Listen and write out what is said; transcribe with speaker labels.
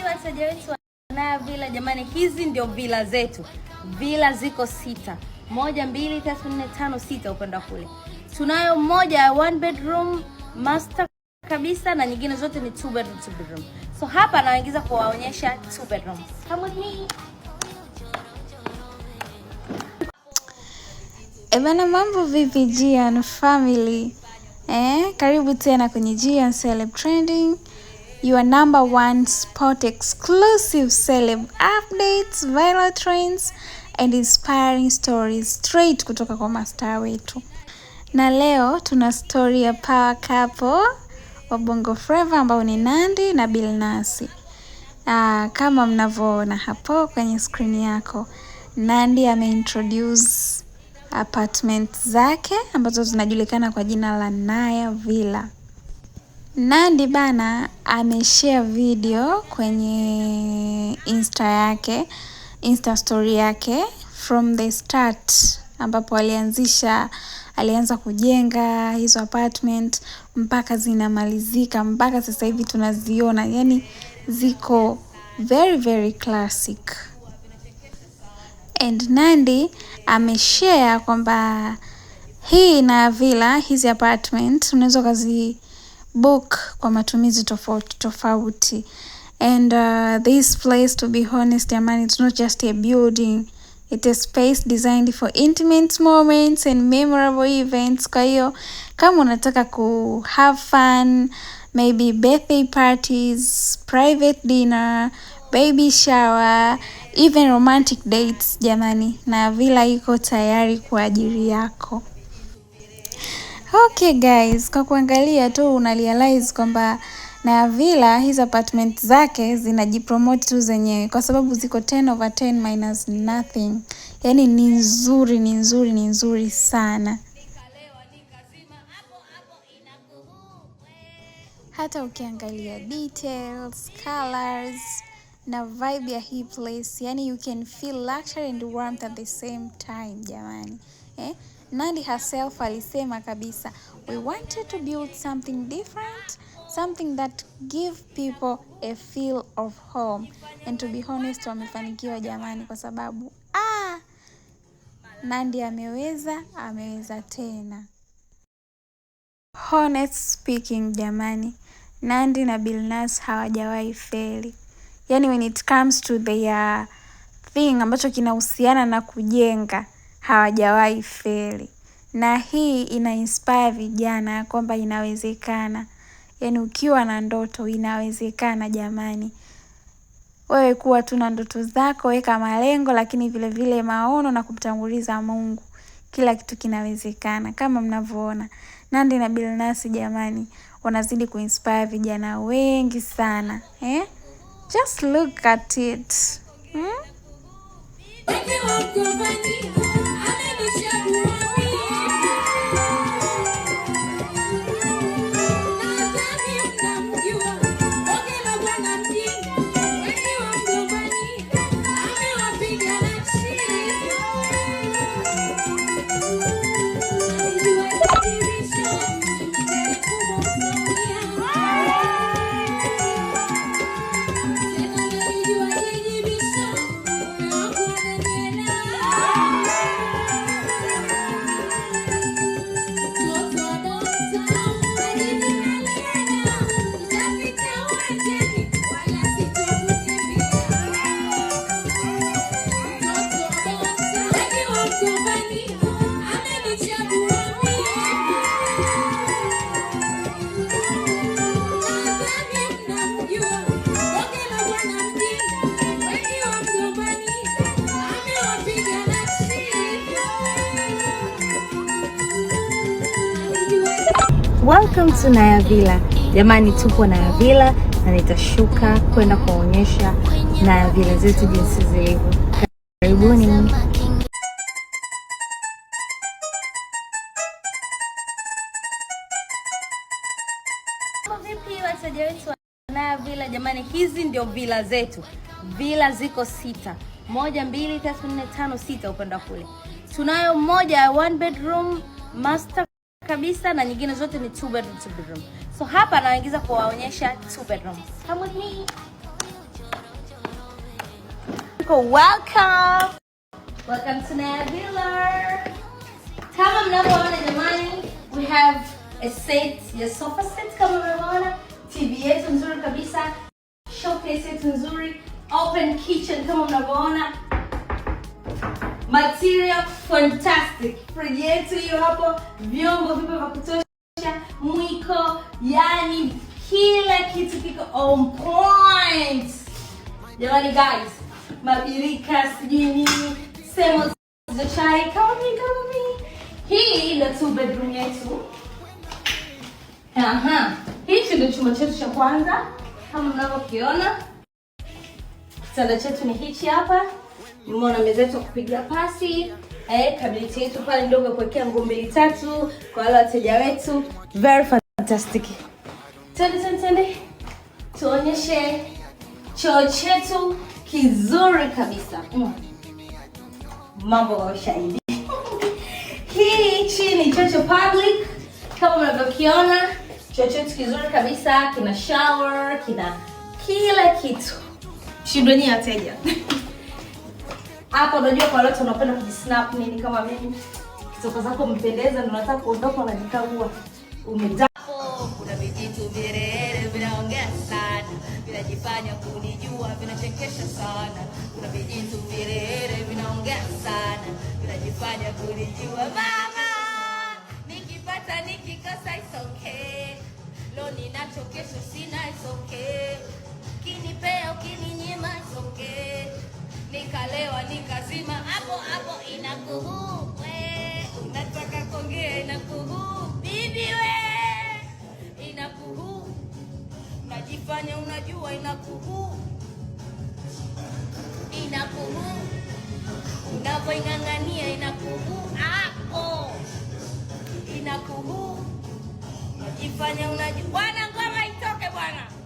Speaker 1: Wateja wetu wa Villa jamani, hizi ndio villa zetu. Villa ziko sita: moja, mbili, tatu, nne, tano, sita upande wa kule. Tunayo moja ya one bedroom master kabisa na nyingine zote ni two bedroom, two bedroom. So hapa naingiza kuwaonyesha two bedroom. Come with me.
Speaker 2: Ebana, mambo vipi Gian family? Karibu tena kwenye Gian Celeb Trending, your number one spot exclusive celeb updates, viral trends and inspiring stories straight kutoka kwa mastaa wetu. Na leo tuna story ya power couple wa Bongo Flava ambao ni Nandy na Billnass. Kama mnavyoona hapo kwenye screen yako, Nandy ameintroduce apartment zake ambazo zinajulikana kwa jina la Naya Villa. Nandy bana ameshare video kwenye Insta yake, Insta story yake from the start ambapo alianza kujenga hizo apartment mpaka zinamalizika, mpaka sasa hivi tunaziona, yani ziko very very classic. And Nandy ameshare kwamba hii na villa hizi apartment unaweza ukazi book kwa matumizi tofauti tofauti. And this place, to be honest, jamani, it's not just a building, it's a space designed for intimate moments and memorable events. Kwa hiyo kama unataka ku have fun, maybe birthday parties, private dinner, baby shower, even romantic dates, jamani, na villa iko tayari kwa ajili yako. Okay guys, kwa kuangalia tu una realize kwamba na villa hizi apartment zake zinajipromote tu zenyewe kwa sababu ziko 10 over 10 minus nothing. Yaani ni nzuri, ni nzuri, ni nzuri sana. Hata ukiangalia details, colors na vibe ya hii place, yani you can feel luxury and warmth at the same time jamani. Eh? Nandy herself alisema kabisa, "We wanted to build something different, something that give people a feel of home." And to be honest, wamefanikiwa jamani, kwa sababu Nandy ameweza, ameweza tena. Honest speaking jamani, Nandy na Billnass hawajawahi feli. Yani when it comes to their thing ambacho kinahusiana na kujenga, hawajawahi feli. Na hii ina inspire vijana kwamba inawezekana. Yani ukiwa na ndoto inawezekana jamani. Wewe kuwa tu na ndoto zako, weka malengo, lakini vile vile maono na kumtanguliza Mungu. Kila kitu kinawezekana kama mnavyoona. Nandy na Billnass jamani, wanazidi kuinspire vijana wengi sana. Eh? Just look at it. Hmm?
Speaker 1: Welcome to Naya Villa. Jamani, tupo Naya Villa na nitashuka kwenda kuwaonyesha Naya Villa zetu jinsi zilivyo. Karibuni. Vipi wateja wetu wa Naya Villa jamani, hizi ndio villa zetu. Villa ziko sita: moja, mbili, tatu, nne, tano, sita upande wa kule. Tunayo moja ya one bedroom master kabisa na nyingine zote ni two bedroom, two bedroom. So hapa naingiza kuwaonyesha two bedroom. Come with me. tuko. Welcome. Welcome to Naya Villa. Kama mnavyoona jamani, we have a set ya sofa set kama mnavyoona, TV yetu nzuri kabisa, showcase yetu nzuri, open kitchen kama mnavyoona, material fantastic, fridge yetu hiyo hapo, vyombo vipo vya kutosha, mwiko, yani kila kitu kiko on point. Jamani guys, mabirika sijui nini, semo za chai kama mimi kama mimi. Hii ndio two bedroom yetu. Aha. Hichi ndio chumba chetu cha kwanza kama mnavyokiona. Kitanda chetu ni hichi hapa. Umeona meza yetu ya kupiga pasi. Kabineti yetu pale ndogo ya kuwekea nguo mbili tatu kwa wale wateja wetu. Very fantastic. Twende, twende, twende. Tuonyeshe choo chetu kizuri kabisa. Mambo kwa ushahidi. Hichi ni choo cha public kama mnavyokiona, choo chetu kizuri kabisa, kina shower, kina kila kitu. Shindweni wateja. Hapa unajua kwa wale wanaopenda kujisnap nini kama mimi, kitoka zako mpendeza ndio unataka kuondoka unajikagua. Umeda
Speaker 3: Kuna vijitu virere vinaongea sana, vinajifanya kunijua, vinachekesha sana. Kuna vijitu virere vinaongea sana, vinajifanya kunijua. Mama, nikipata nikikosa it's okay. Leo ninacho kesho sina it's okay. Ukinipea ukininyima it's okay. Nikalewa nikazima hapo hapo inakuhu we, unataka kuongea inakuhu bibi we, inakuhu unajifanya unajua inakuhu inakuhu unavyoing'ang'ania inakuhu hapo inakuhu unajifanya unajua bwana, ngoma itoke bwana.